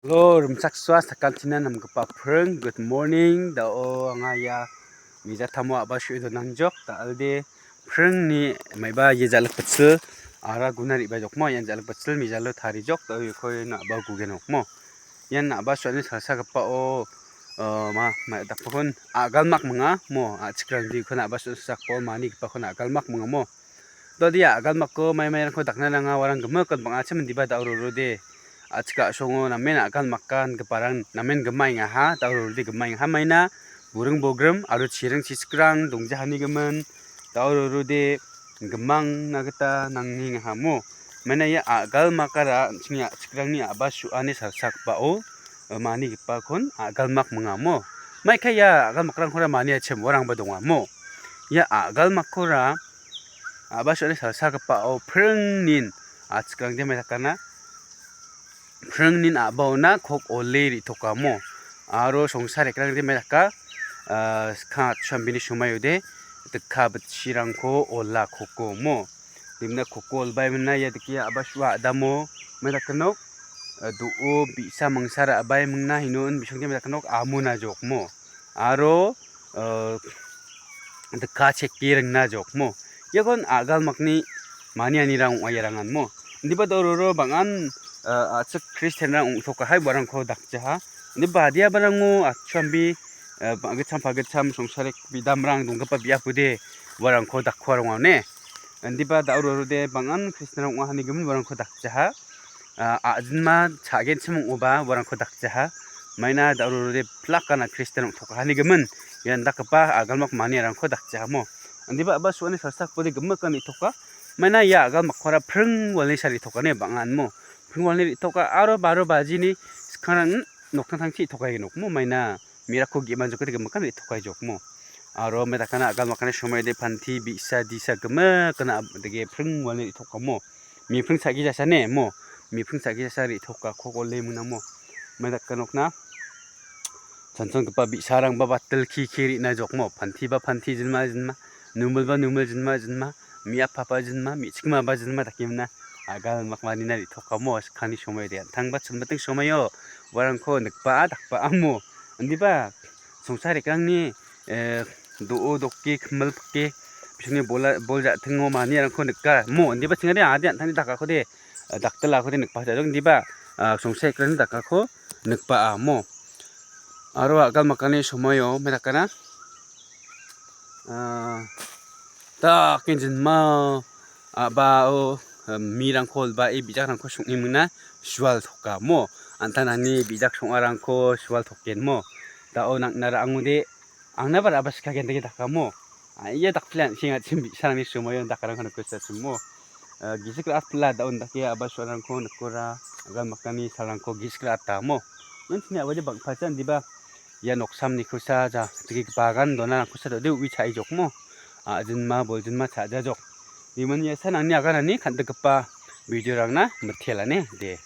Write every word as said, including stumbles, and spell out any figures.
Hello, rimchaksoa sakantina namgipa pring. Good morning. Da·o anga ia mijatamo a·ba su·e donangjok. Da·alde pringni maiba ia jalik bitsil ara guna re·bajokmo. Ian jalik bitsil mijalo tarijok. Da·o iako ian a·ba gugenokmo. Ian a·ba su·ani salsagipao, ah, ma, ma, dakpakon a·galmak minga mo. A·chikrangdi ikon a·ba su·ani salsagipao manigipakon a·galmak minga mo. Dodi a·galmako maimairangko dakna nanga, uarang gimikon bang·achim indiba da·o rorode. A·chik a·songo namen a·galmaka ingiparang namen gimaengaha, da·o rorode gimaengaha maina. Buring bogrim aro chiring chisikrang dongjahanigimin da·o rorode gimangna gita nangningahamo. Maina ia a·galmakara an·chingni a·chikrangni a·ba su·ani salsakbao, eh, manigipakon a·galmak mingamo. Maika ia a·galmakrangkora maniachim uarangba dongamo. Ia a·galmakkora a·ba su·ani salsagipao pringnin a·chikrangde maidakana. Pringnin a·baona kok ole re·tokamo. Aro songsar ekrangde maidaka, ah, skang atchambini somaode dikka bitchirangko ola kokomo. Dimna koko olbaimina ia dike a·ba su·a a·damo maidakanok, ah, do·o bi·sa mangsa ra·baimingna hino in bisongde maidakanok amona jokmo. Aro, ah, dikka cheke ringna jokmo. Iakon a·galmakni manianirang ong·a iarangan mo. Indiba da·o roro bang·an, ah, a·chik Kristianrang ong·tokahai uarangko dakjaha. Indi badiabarango atchambi, ah, ba-, gitcham pagitcham songsarek bidamrang donggipa biapode uarangko dakkuaronga one. Indiba da·o rorode bang·an Kristianrang ong·a hanigimin uarangko dakjaha. Ah, a·jinma cha·genchim ong·oba uarangko dakjaha. Maina da·o rorode plakana Kristian ong·tokahanigimin ian dakgipa a·galmak maniarangko dakjahamo. Indiba a·ba su·ani salsakode gimikan re·toka. Maina ia a·galmakkora pring walni sa re·tokani bang·anmo. Pring walni re·toka aro baro bajini skangrang noktangtangchi re·tokaigi nokmo maina mirako ge·manjokode gimikan re·tokaijokmo. Aro medakana a·galmakani somaide panti bi·sa disa gimikan ab-, dege pring walni re·tokamo. Mipring cha·gi jasa ne mo. Mipring cha·gi jasa re·toka kok ole mingnamo. Maidaka nokna. Chonchongipa bi·sarangba batil ki ki re·na jokmo. Pantiba panti jinma jinma. Numilba numil jinma jinma. Mi·apapa jinma. Mi·chikmaba jinma dakemna. A·galmak manina re·tokamo. Skangni somaio de an·tangba chonbating somaio uarangko nikba·a dakba·amo. Indiba songsar ekrangni, eh, do·o doke, kimil pike, bisingni bola-, bol ja·tingo maniarangko nika. Mo, indiba chingade ade an·tangni dakakode, eh, daktil akode nikba jadong, indiba, ah, songsar ekrangni dakako nikba·a mo. Aro a·galmakani somaio me dakana, ah, dakenjinma a·bao, eh, mirangko olbae bijakrangko song·e mingna sual toka mo. An·tangtangni bijak song·arangko sual token mo. Da·o nang·na ra·angode angnaba ra·ba sikagen dake dakamo. A, ia dakpile an·seng a·chim bi·sarangni somoio dakarangko nikosachim mo. Eh, gisik ra·atpila da·on dake a·ba su·arangko nikora, a·galmakani salrangko gisik ra·ata mo. Nang·tini a·bade bang·pacha indiba ia noksamnikosa ja dake bagan donarangkosa dode ubi cha·ejokmo. A·jinma boljinma cha·jajok. Imani ia san angni aganani kan·dikgipa videorangna mitelane de.